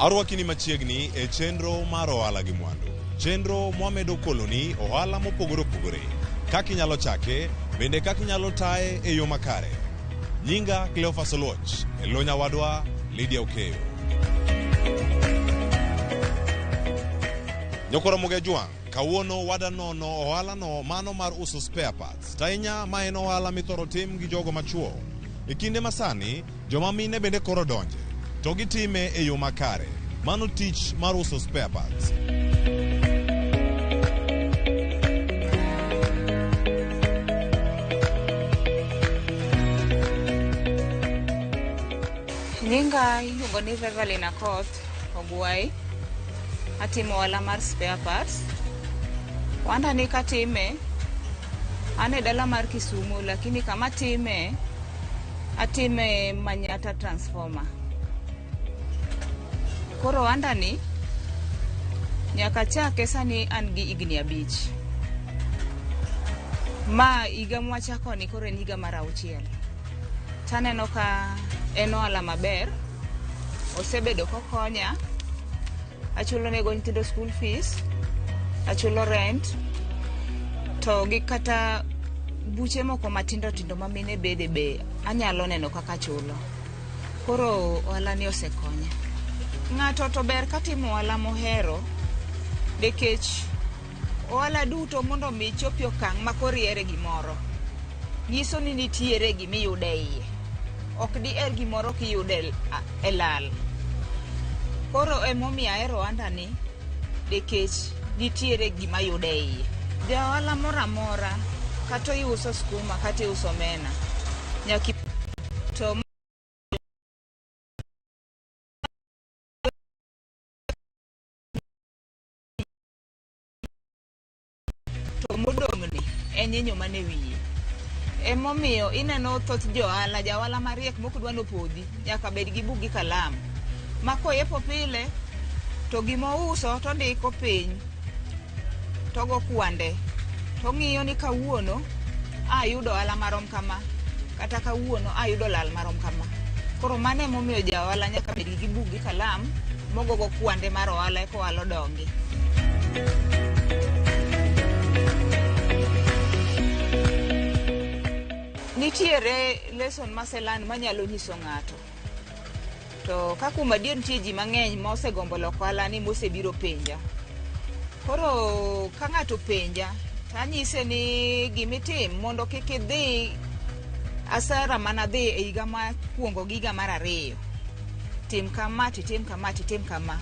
Arwakini machiegni e chenro mar ohala gi mwandu. Chenro mwamedo koloni ohala mopogore opogore. Kaka inyalo chake, bende kaka inyalo taye e yo makare. Nyinga Cleophas Oluoch, e lo nyawadwa Lydia Okeyo. Nyokoro Mugejwang', kawuono wada nono ohalano mano mar uso spare parts. To ahinya ma en ohala mithoro tim gi jogo machuo. E kinde masani, joma mine bende koro donje, to gitime e yo makare. Mano tich mar uso spare parts. Nyinga iluongo ni Beverly Akoth Ogwai. Atimo ohala mar spare parts. Ohanda ni katime, an e dala mar Kisumu lakini kama atime, atime Manyata Transformer. Koro ohanda ni, nyaka chake sani an gi higni 5. Ma higa mwachako ni koro en higa mar 6. Taneno ka en ohala maber, osebedo kokonya, achulo nego nyithindo school fees, achulo rent, to gi kata buche moko matindo tindo ma mine bede be anyalo neno kaka achulo. Koro ohala ni osekonya. Ng'ato to ber katimo ohala mohero nikech ohala duto mondo mi ichop e okang' ma koro ihere gimoro, nyiso ni nitiere gimiyudo e iye. Ok diher gimoro kiyudo e lal. Koro emomiyo ahero ohanda ni nikech nitiere gima ayudo e iye. Ja ohala moro amora kata iuso skuma kata iuso omena, nyaka to to modong' ni en nyinyo mane wiye. Emomiyo ineno thoth jo ohala, ja ohala mariek mok dwa nopodhi nyaka bed gi buk gi kalam ma koyepo pile to gimouso tondiko piny togo kwande tong'iyo ni kawuono ayudo ohala marom kama kata kawuono ayudo lal marom kama. Koro mano emomiyo ja ohala nyaka bed gi buk gi kalam mogogo kwande mar ohala eka ohala odongi. Nitiere lesson maselearn manyalo nyiso ng'ato. To ka kuom adier nitie ji mang'eny mosegombo loko ohala ni mosebiro penja. Koro ka ng'ato openja tanyise ni gimitim mondo kik idhi asara manadhi e higa mokwongo gi higa mar 2. Tim kama titim kama titim kama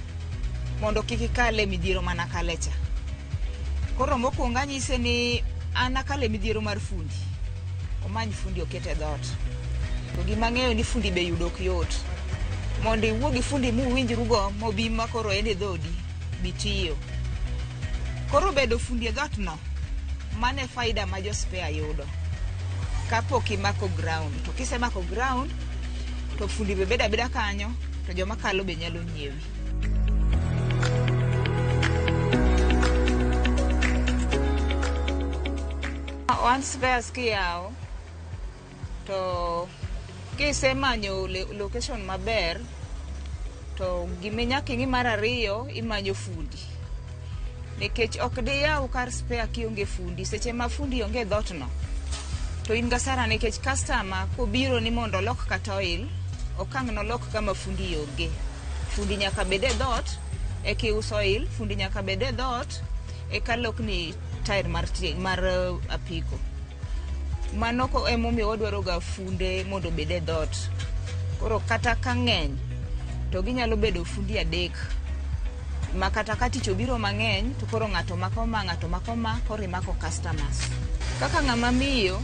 mondo kik ikal e midhiero manakale cha. Koro mokwongo anyise ni an akalo e midhiero mar fundi. Omany fundi oket e dhoot. To gima ang'eyo ni fundi be yudo ok yot. Mondo iwuo gi fundi muwinjru go mobi ma koro en e dhodi bi tiyo. Koro bedo fundi e dhoot no, mano e faida ma jo spare yudo kapok imako ground. To kisemako ground, to fundi be bedo abeda kanyo, to joma kalo be nyalo nyiewi. One spares kiyawo to kisemanyo location maber to gima nyaka ing'i mar ariyo imanyo fundi nikech ok diyaw kar spare kionge fundi. Seche ma fundi onge e dhoot no to in gasara nikech customer kobiro ni mondo olok kata oil ok ang' nolok kama fundi onge. Fundi nyaka bed e dhoot eka iuso oil, fundi nyaka bed e dhoot eka lokni tair mar apiko. Mano emomiyo wadwaro ga funde mondo obed e dhoot. Koro kata ka ng'eny to ginyalo bedo fundi 3 ma kata ka tich obiro mang'eny to koro ng'ato mako ma ng'ato mako ma koro imako customers. Kaka ng'ama miyo,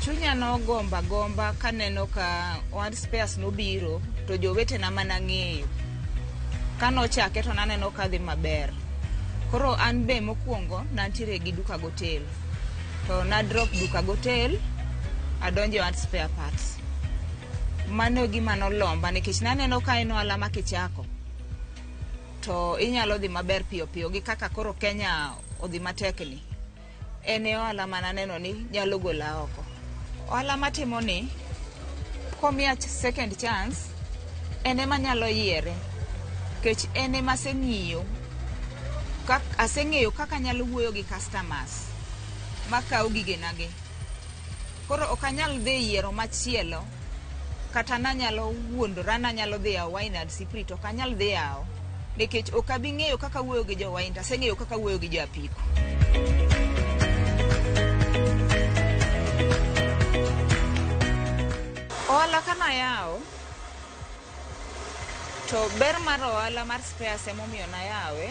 chunya nogombo agomba kaneno ka ohand spares nobiro to jowetena manang'eyo kanochake to naneno ka dhi maber. Koro an be mokwongo nantiere gi duka gotel to na drop duka gotel adonjo e ohand spare parts. Mano e gima nolomba nikech naneno ka en ohala ma kichako to inyalo dhi maber piyo piyo gi kaka koro Kenya odhi matek ni. En e ohala mananeno ni nyalo gola oko. Ohala matimo ni komiya second chance en ema anyalo yiere. Nikech en ema aseng'iyo, aseng'eyo kaka anyalo wuoyo gi customers makawo gigena gi. Koro ok anyal dhi yiero machielo kata nanyalo wuondora nanyalo dhi yawo Wine and Spirit, ok anyal dhi yawo nikech ok abi ng'eyo kaka wuoyo gi jo wine to aseng'eyo kaka wuoyo gi jo apiko. Ohala kanayawo to ber mar ohala mar spares emomiyo nayawe,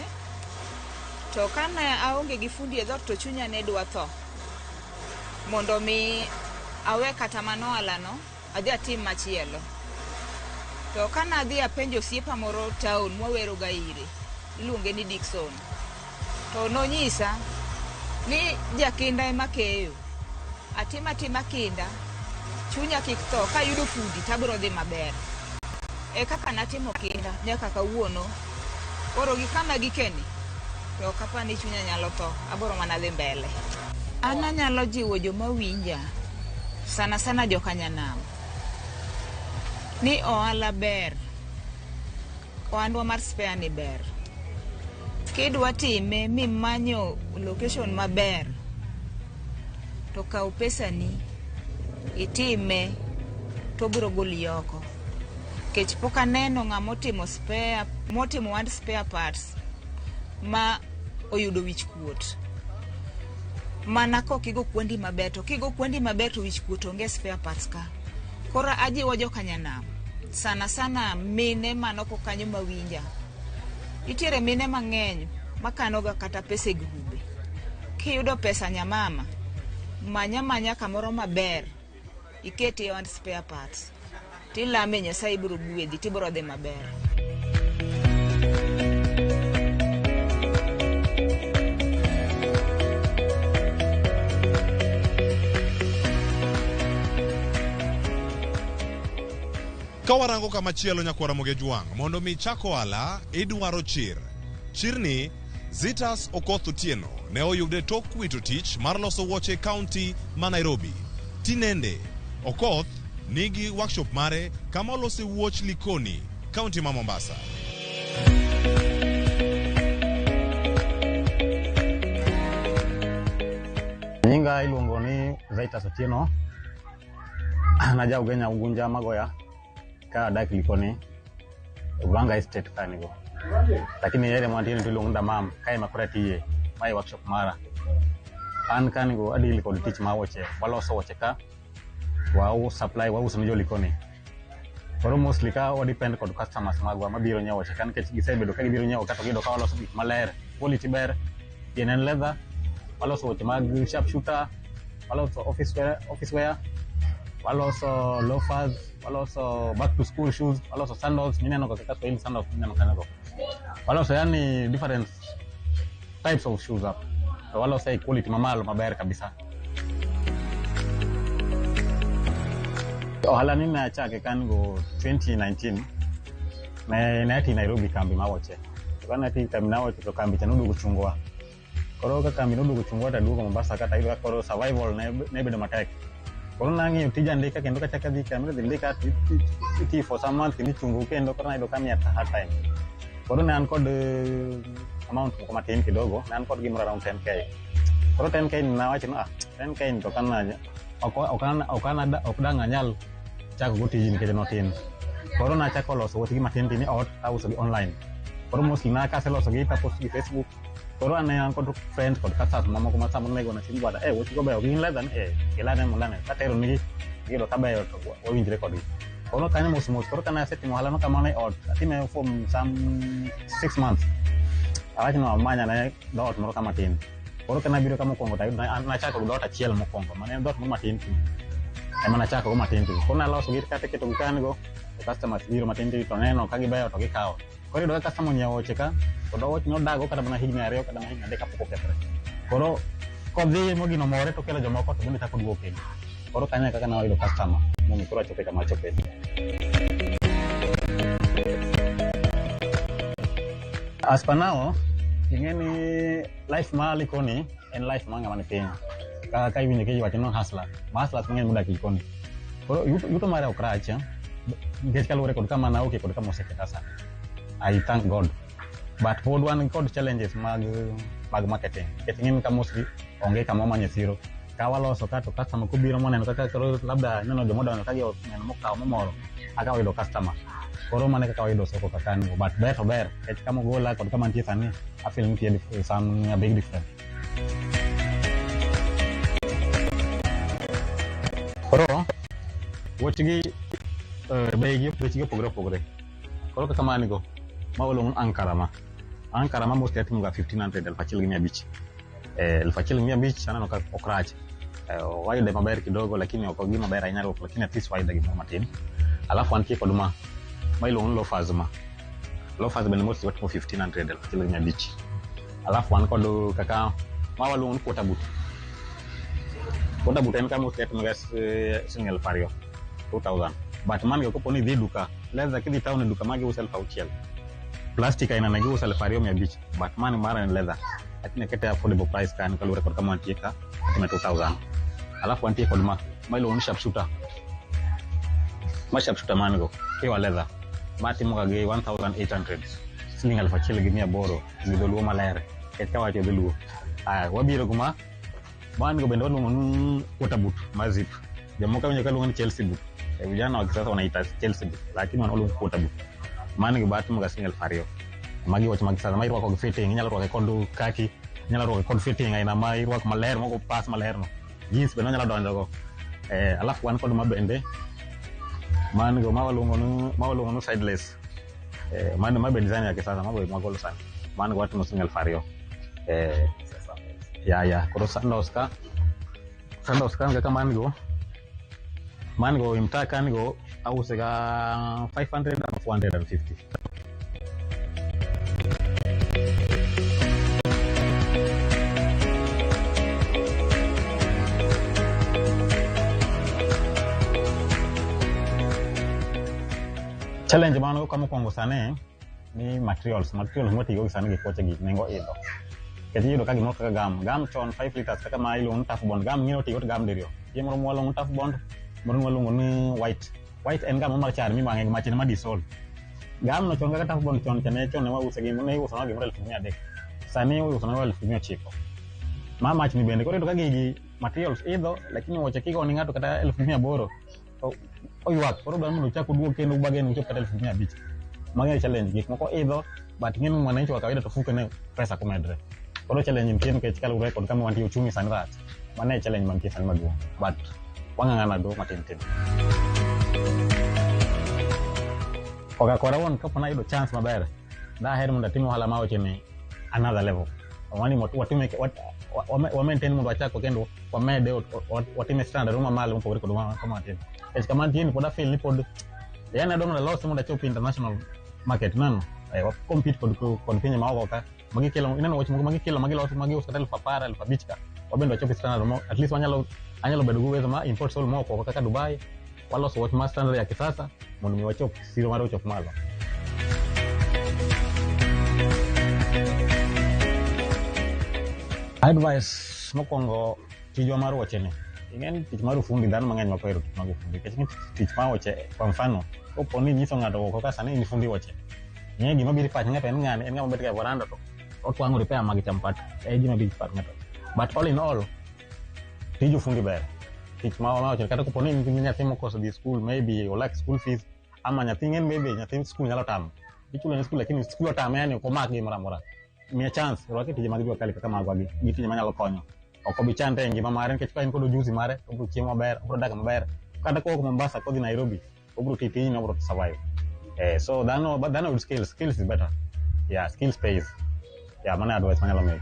to kane aonge gi fundi e dhoot to chunya ne dwa tho mondo mi awe kata mana ohalano adhi atim machielo. To kane adhi apenjo osiepa moro town mwawero ga ire, iluonge ni Dickson, to nonyisa ni jakinda ema keyo. Atim atima kinda, chunya kik tho, kayudo fundi to abiro dhi maber. E kaka natimo kinda nyaka kawuono. Koro gi kama gikeni, to ok apar ni chunya nyalo tho, abiro mana dhi mbele. An anyalo jiwo joma winja, sana sana joka nyanam, ni ohala ber. Ohandwa mar spare ni ber. Kidwa time mimanyo location maber, to kaw pesani itime to obiro goli oko. Nikech pok aneno ng'ama otimo spare, motimo ohand spare parts ma oyudo wich kuot. Mana kok igo kwendi maber, to kigo kwendi maber to wich kuot onge e spare parts ka. Koro ajiwo joka nyanam, sana sana mine man oko kanyo mawinja. Nitiere mine mang'eny makano ga kata pesa e grube. Kiyudo pesa nyamama, many amanya kamoro maber, iketie ohand spare parts. Tilame Nyasaye biro gwedhi tibiro dhi maber. Ka warango kamachielo nyakwar Ramogi Jwang', mondo mi chak ohala, idwaro chir. Chirni, Zitas Okoth Otieno ne oyude tok wito tich mar loso wuoche e kaunti ma Nairobi. Tinende, Okoth nigi workshop mare kama olose wuoch Likoni, kaunti ma Mombasa. Nyinga iluongo ni Zaitas Otieno. An aja Ugenya Ugunja Magoya ka adak Likoni, Vanga Estate kanigo. Lakini area mantie ni to iluongo ni Damam, kae ema koro atiye, mae workshop mara. An kanigo adeal kod tich mar wuoche, waloso wuoche ka, wa supply wauso ne jo Likoni. Koro mostly ka wa depend kod customers magwa mabiro nyiewo wuoche ka nikech gisebedo ka gibiro nyiewo ka to giyudo ka waloso gik maler, quality ber, pien en leather, waloso wuoche mag sharp shooter, waloso office wear, waloso loafers, waloso back to school shoes, waloso sandals mineno kaka Swahili sandals mineno kanyo go. Waloso yani different types of shoes up. To waloso e quality mamalo maber kabisa. Ohala ni ne achake kan go 2019 ne ati Nairobi kambi ma wuoche. To kane ati kambi ma wuoche to kambi cha noduogo chungowa. Koro ka kambi noduogo chungowa taduogo Mombasa ka tayudo ka koro survival ne bedo matek. Koro nang'iyo tij andika kendo kachako adhi kambi idhi ndika iti for some months kendo ichungo kendo koro nayudo ka miya hard time. Koro ne an kod amount moko matin kidogo, ne an kod gimoro around 10K. Koro 10K ni nawacho ni ah 10K ni to kana ok dang' anyal chako go tijni nikech notin. Koro nachako loso wuoche gi matin tin e ot auso gi online. Koro mostly na kaseloso gi tapost gi Facebook. Koro an an kod friends kod customers mamoko ma samoro ne gona simu bwana, wuoche go beyo gin leather ni kelane mondo ane katero negi giyudo ka beyo to wawinjre kodgi. Koro kanyo mos mos koro kane asetimo ohala no kamano e ot atime for some 6 months. Awacho ni amany ane dhoot moro ka matin. Koro ka nabiro ka mokwongo tayudo nachako gi dhoot achiel mokwongo mane en dhoot moro matin ti. Ema nachako go matin ti. Koro naloso gi kata keto gi kan go to customers biro matin ti to neno ka gibeyo to gikawo. Koro iyudo ka customer onyiewo wuoche ka to wuoch nodago kata mana higni 2 kata mana higni 3 kapok okethore. Koro kodhi mogino more to okelo jomoko to bende chako duogo kendo. Koro kanyo e kaka nawayudo customer momiyo koro achopo kama achope. As per now, ing'e ni life ma Likoni en life mar ng'ama ni piny. Ka iwinjo kiwacho ni hustler, ma hustlers mang'eny modak Likoni. Koro yuto mare ok rach, nikech kaluwore kod kama nawuokie kod kama oseketa sani. I thank God. But pod wan kod challenges mag mag marketing. Nikech ing'e ni ka mostly onge kama wamanye siro. Ka waloso ka to customer kobiro moneno kaka koro labda neno jomodonjo ka gi neno mokawo momoro aka wayudo customer. Koro mano e kaka wayudo soko kaka ni but ber to ber nikech kama ogola kod kama antie sani I feel nitie some a big difference. Koro wuoch gi bei gi bechgi opogore opogore. Koro kaka mani go ma waluongo ni Ankara ma. Ankara ma mostly atimo ga 1500 1500. 1500 aneno ka ok rach. Wayude maber kidogo lakini ok gima ber ahinya lakini at least wayude gimoro matin. Alafu wantie kod ma iluongo ni loafers ma. Loafers bende mostly watimo 1500 1500. Alafu wan kod kaka ma waluongo ni quarter boot. Quarter boot en kama mostly atimo ga siling 2000 2000. But man go kopo ni idhi duka leather kidhi town e duka magi uso 6000. Plastic aina na giuso 2500 but mani mara en leather. Lakini akete affordable price kan kaluwore kod kama wantie ka atime 2000. Alafu wantie kod ma iluongo ni sharpshooter. Ma sharpshooter man go pure leather. Ma timo ga gi 1800 siling 1800 gi dholuo maler. Nikech kawacho dholuo. Aya wabiro kuma man go bende waluongo ni quarter boot ma zip. Jomoko winjo ka luongo ni Chelsea boot. Vijana wa kisasa wanaita Chelsea boot lakini wanaluongo quarter boot. Mano go atimo ga siling 2000. Magi wuoche mag kisasa ma irwako gi fitting, inyalo rwake kod kaki, inyalo rwake kod fitting aina ma irwako maler moko pas maler no. Jeans bende onyalo donjo go. Alafu wan kod ma bende man go ma waluongo ni sideless. Mano ma be design ya kisasa ma be magolo sani. Man go watimo siling 2000. Ya koro sandals ka kaka man go imtaa kan go ause ga 500 ama 450. Challenge mano kama mokwongo sani ni materials mwatiyogo sani gi koche gi nengo idho. Nikech iyudo ka gimoro kaka gam chon 5 liters kaka ma iluongo ni tough bond gam ng'ino tiyo gam diriyo. Nitie moro mwaluongo ni tough bond, moro mwaluongo ni white. White en gam marachar miwang'e gi mach en ma dissolve. Gam no chon kaka tough bond chon cha ne chon ne wause gi ne iuso nwa gimoro 1300. Sani iuso nwa 1900. Ma mach ni bende koro iyudo ka gigi materials idho lakini wuoche kigone ng'ato kata 1800 to oywak koro dwaro mondo uchak uduog kendo ubagen uchop kata 1500. Mano e challenge gik moko idho but ing'e ni mwananchi wa kawaida to fuke ne pesa komedre. Koro challenge nitie nikech kaluwore kod kama wantie uchumi sani rach. Mano e challenge mantie sani maduong' but wang'ang'ana go matin tin. Koka wuon kapo nayudo chance maber daher mondo atim ohala ma ni another level. Wani watime wa maintain mondo wachak kendo wamede watime standard mamalo mopogore kod kama wantie. Nikech kama antie ni pod afeel ni pod yani adwa mondo alos mondo achop international market nano. Wa compete kod pinje maoko ka magikelo ineno wach moko magikelo magiloso magiuso kata 10,000 5,000 ka wabende wachopo standard mo at least anyalo bedo gi uwezo ma import sole moko kaka Dubai waloso wach ma standard ya kisasa mondo mi wachop siro mar ochop malo. Advice mokwongo tijwa mar wuoche ni ing'e ni tich mar ufundi dhano mang'eny ok ohero tich mag ufundi nikech tich mar wuoche kwa mfano kopo ni inyiso ng'ato oko ka sani in fundi wuoche ing'e gima biro e pach ng'ato en ng'ani en ng'ama obet ga e veranda to otwang'o repair mag champat e gima biro e pach ng'ato but all in all tij ufundi ber tich ma wuoche kata kopo ni in nyathi mokoso dhi school maybe olak school fees ama nyathi ing'e ni maybe nyathi school nyalo tamo ichulo ne school lakini school otame yani ok omak gimoro amora miye chance rwake tije mag jua kali kaka magwa gi gi tije manyalo konyo ok obi chandre e ngima mare nikech ka en kod ujuzi mare obiro chiemo maber obiro dak maber kata kowuok Mombasa kodhi Nairobi obiro tiyo tijni obiro survive. So dhano with skills is better. Yeah, skills pays. Yeah, mano e advice manyalo miyo.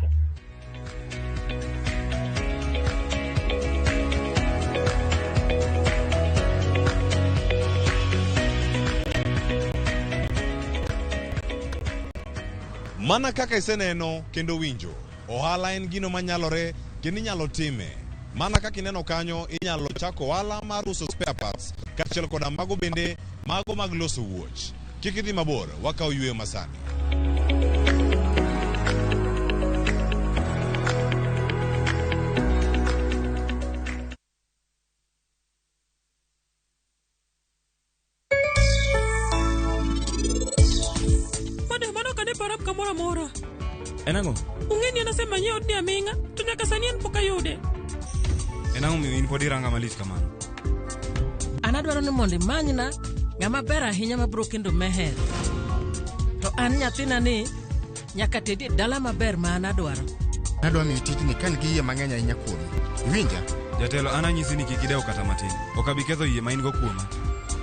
Mana kaka iseneno kendo winjo, ohala en gino manyalore kendo inyalo time. Mana kaka ineno kanyo, inyalo chako ohala mar uso spare parts kaachiel koda mago bende mago mag loso wuoch. Kik idhi mabor, wakaw yweyo masani. waram kamoro amora. En ang'o? Ung'e ni an asemanye odni aming'a, to nyaka sani en pok ayude. En ang'o miyo in pod iranga malich kamano? An adwaro ni mondo imanyna ng'ama ber ahinya mabiro kendo Meher. To an nyathina ni nyaka tedi e dala maber ma an adwaro. Nadwa miyi tijni ka an gi yie mang'eny ahinya kuomi. Iwinja? Jatelo an anyisi ni kik idew kata matin. Ok abi ketho yie ma in go kuoma.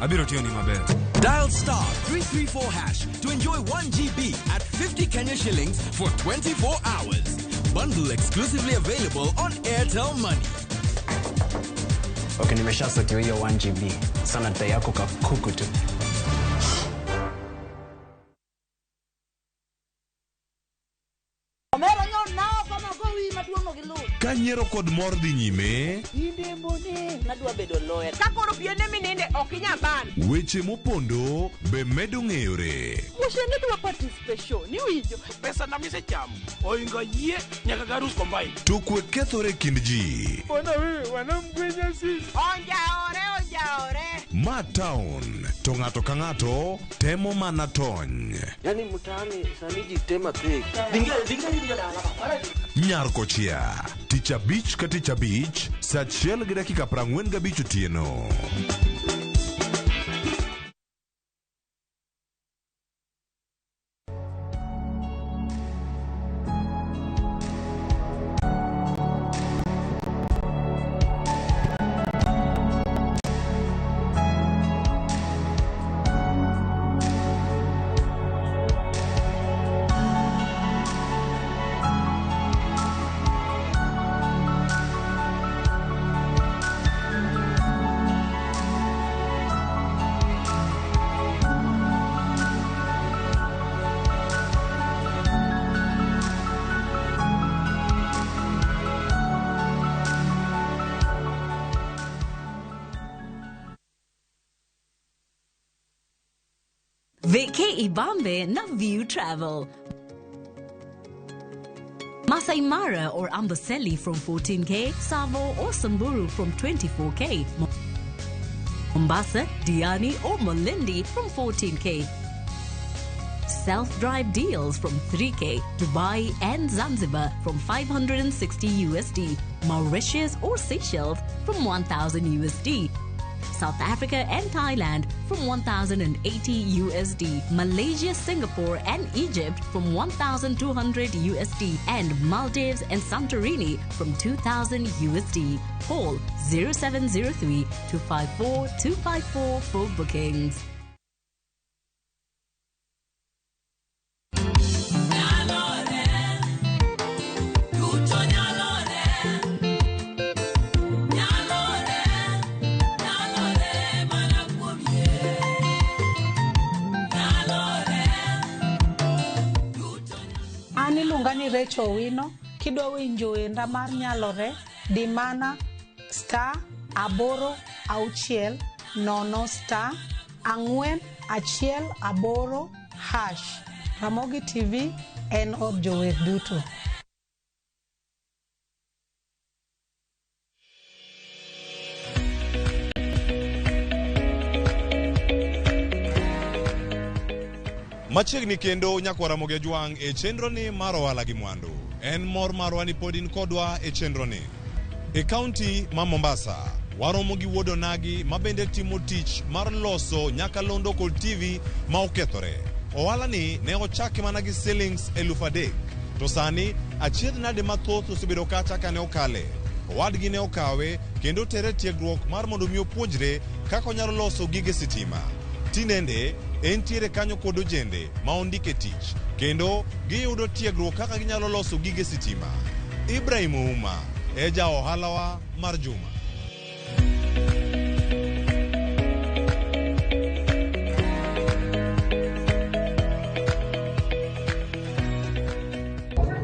Abiro tiyoni maber. Dial star 334 hash to enjoy 1 GB at 50 Kenya shillings for 24 hours. Bundle exclusively available on Airtel Money. Okay, nimeshasotiwa hiyo 1 GB. Sana dai yako kakuku tu. Ka nyiero kod mor dhi nyime, Nadwa bedo lawyer. Ka koro piene mininde ok inyal ban. Weche mopondo be medo ng'eyore. Wuoche dwa participation, iwinjo? Pesa na misechamo oingo yie nyaka garus combine. To kwe kethore e kind ji. Onjaore, onjaore. Ma town to ng'ato ka ng'ato temo mana tony. Yaani mtaani sani ji tema pek. Nyar kochia tich abich ka tich abich saa 1:45 otieno. Vacay Ibambe na View Travel. Masai Mara or Amboseli from 14K, Savo or Samburu from 24K, Mombasa, Diani or Malindi from 14K. Self-drive deals from 3K, Dubai and Zanzibar from 560 USD, Mauritius or Seychelles from 1000 USD. South Africa and Thailand from 1080 USD, Malaysia, Singapore and Egypt from 1200 USD, and Maldives and Santorini from 2000 USD. Call 0703 254 254 for bookings. An iluonga ni Rachel Owino. Kidwa winjo wenda mar nyalore, di mana *860*418#. Ramogi TV en od jower duto. Machiegni kendo nyakwar Ramogi Ajwang' e chenro ni mar ohala gi mwandu. En mor marwa ni pod in kodwa e chenro ni. E kaunti ma Mombasa, waromo gi wuod onagi ma bende timo tich mar loso nyakalondo kod TV ma okethore. Ohala ni ne ochake mana gi shillings 3,000. To sani achiedh nade mathoth osebedo kacha kane okale. Owadgi ne okawe kendo tere tiegruok mar mondo mi opuonjre kaka onyalo loso gige sitima. Tinende entiere kanyo kod ojende ma ondike tich kendo giyudo tiegruok kaka ginyalo loso gige sitima. Ibrahim Ouma e ja ohalawa mar juma.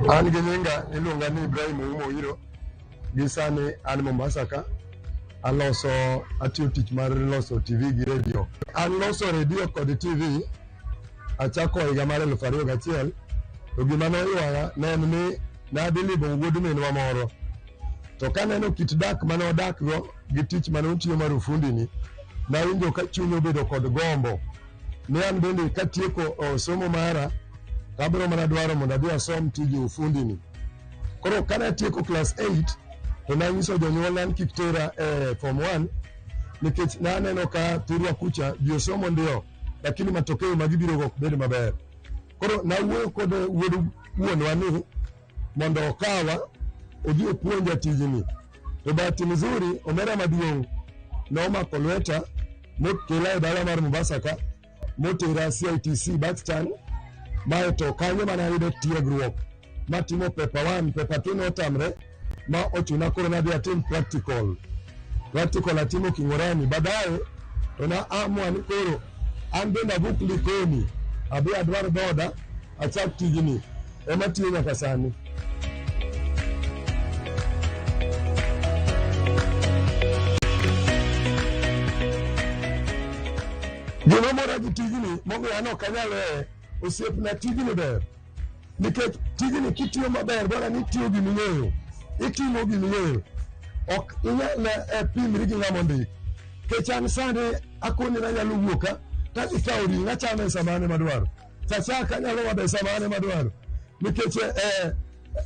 An gi nyinga iluonga ni Ibrahim Oumo Owiro. Gi sani an Mombasa ka. Aloso, atiyo tich mar loso TV gi radio. An loso radio kod TV achako higa mar 2001. To gima noywaya ne en ni nadhi limo wuod minwa moro. To kaneno kit dak mane odakgo gi tich mane otiyo mar ufundi ni, nawinjo ka chunya obedo kod gombo ni an bende katieko somo mara To abiro mana dwaro mondo adhi asom tij ufundi ni. Koro kane atieko class 8 to nanyiso jonyuolna ni kik tera e form 1 nikech naneno ka thurwa kucha ji osomo ndio lakini matokeo magibiro go ok bed maber. Koro nawuoyo kod wuod wuonwa ni mondo okawa odhi opuonja tijni. To bahati mzuri omera maduong' nomako lweta mokela e dala mar Mombasa ka motera CITC Buxton mae to kanyo mana ayudo tiegruok matimo paper 1 paper 2 notamre ma ochuna koro nadhi atim practical. Practical atimo King'orani baadaye to na amua ni koro an bende abuk Likoni abi adwar boda achak tijni ema tiyo nyaka sani. Gima mora gi tijni momiyo an ok anyal weye osiepna tijni ber nikech tijni kitiyo maber bora ni itiyo giming'eyo itimo giming'eyo ok inyal pimri gi ng'ama ondik nikech an sani akoni nanyalo wuok ka tadhi kawo ring'o achame e sama an ema adwaro chachak anyalo madho e sama an ema adwaro nikech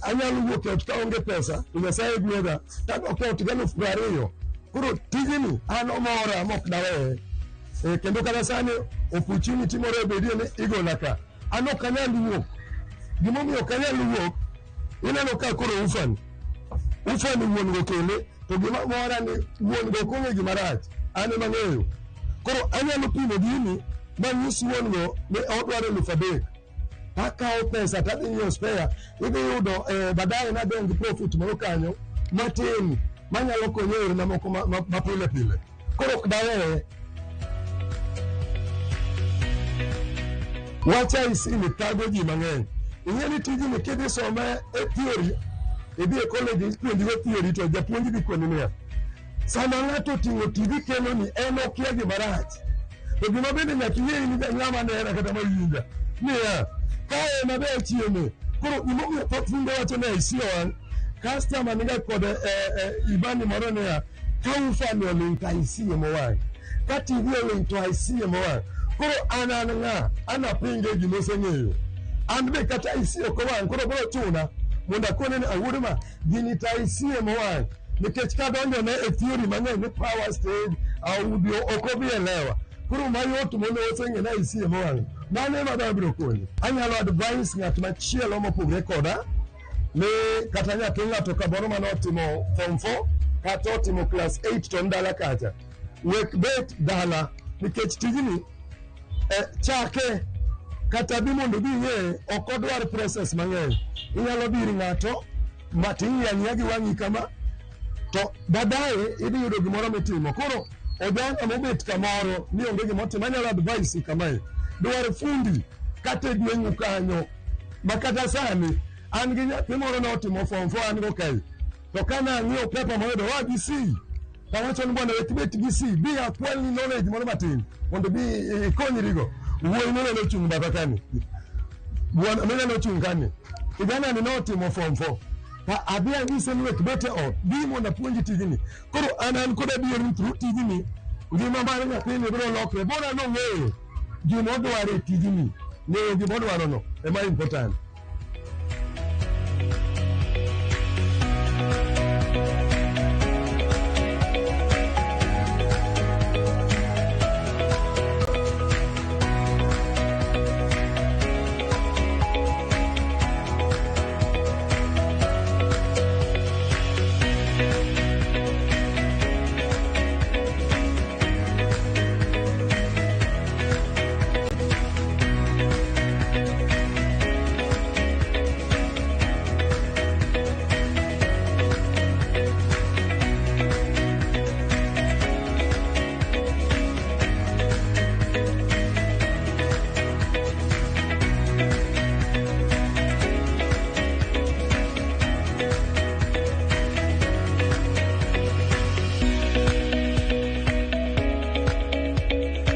anyalo wuok e ot kaonge pesa to Nyasaye gwedha tadok e ot gi alufu piero ariyo koro tijni an omora mok daweye. Kendo kata sani opportunity moro obedie ni igola ka an ok anyal wuok gimomiyo ok anyal wuok ineno ka koro ufani ufani wuon go kele to gima mora ni wuon go ok ong'e gima rach an ema ang'eyo koro anyalo pimo gini manyis wuon go ni odwaro 3,000 takawo pesa tadhi nyiewo spare idhi yudo baadaye nadong' gi profit moro kanyo matin manyalo konyo e yore mamoko ma pile pile koro ok daweye. Wach IC ni thago ji mang'eny. Ing'e ni tijni kidhi some e theory, idhi e college ipuonji go theory to japuonj dhi koni niya, sama ng'ato oting'o TV kelo ni en okia gima rach. To gima bende nyaka ing'e ni ng'ama nena kata mawinja niya, ka ema be achieme. Koro gimomiyo thoth funde wacho ni IC owang', customer niga kod ibani moro niya, ka ufani oling' to IC ema owang'. Ka TV oling' to IC ema owang'. Koro an an ng'a? An apinge gima oseng'eyo. An be kata IC ok owang' koro biro chuna mondo akone ni awuod ma gini to IC ema owang'. Nikech kadonjo ne e theory mang'eny ni power stage, audio ok obi elewa. Koro mayot mondo oseng'e ni IC ema owang'. Mano ema abiro konyi. Anyalo advise ng'at machielo mopogre koda ni kata nyathi ng'ato kamoro mane otimo form 4 kata otimo class 8 to dala kacha wek bet dala nikech tijni chake kata bi mondo bi ing'e ok odwar process mang'eny. Inyalo dhi ir ng'ato ma ting'iyo ang'iya gi wang'i kama to baadaye idhi yudo gimoro mitimo. Koro ojanga mobet kamoro ni onge gimotimo anyalo advise kamae dwar fundi kata e gweng'u kanyo ma kata sani an gi nyathi moro notimo form 4 an go kae to kane ang'iyo paper moyudo wa gi C tawacho ni bwana wek bet gi C bi akwalni knowledge moro matin mondo bi ikonyrigo. Wuoyi mineno ochung' batha kani bwana mineno ochung' kani kijana ni notimo form 4 ta adhi anyise ni wek bet e ot bi mondo apuonji tijni. Koro an kod adier ni through tijni ngima mar nyathini biro lokre bora nong'eyo gima odwaro e tijni ng'eyo gima odwaro no ema important.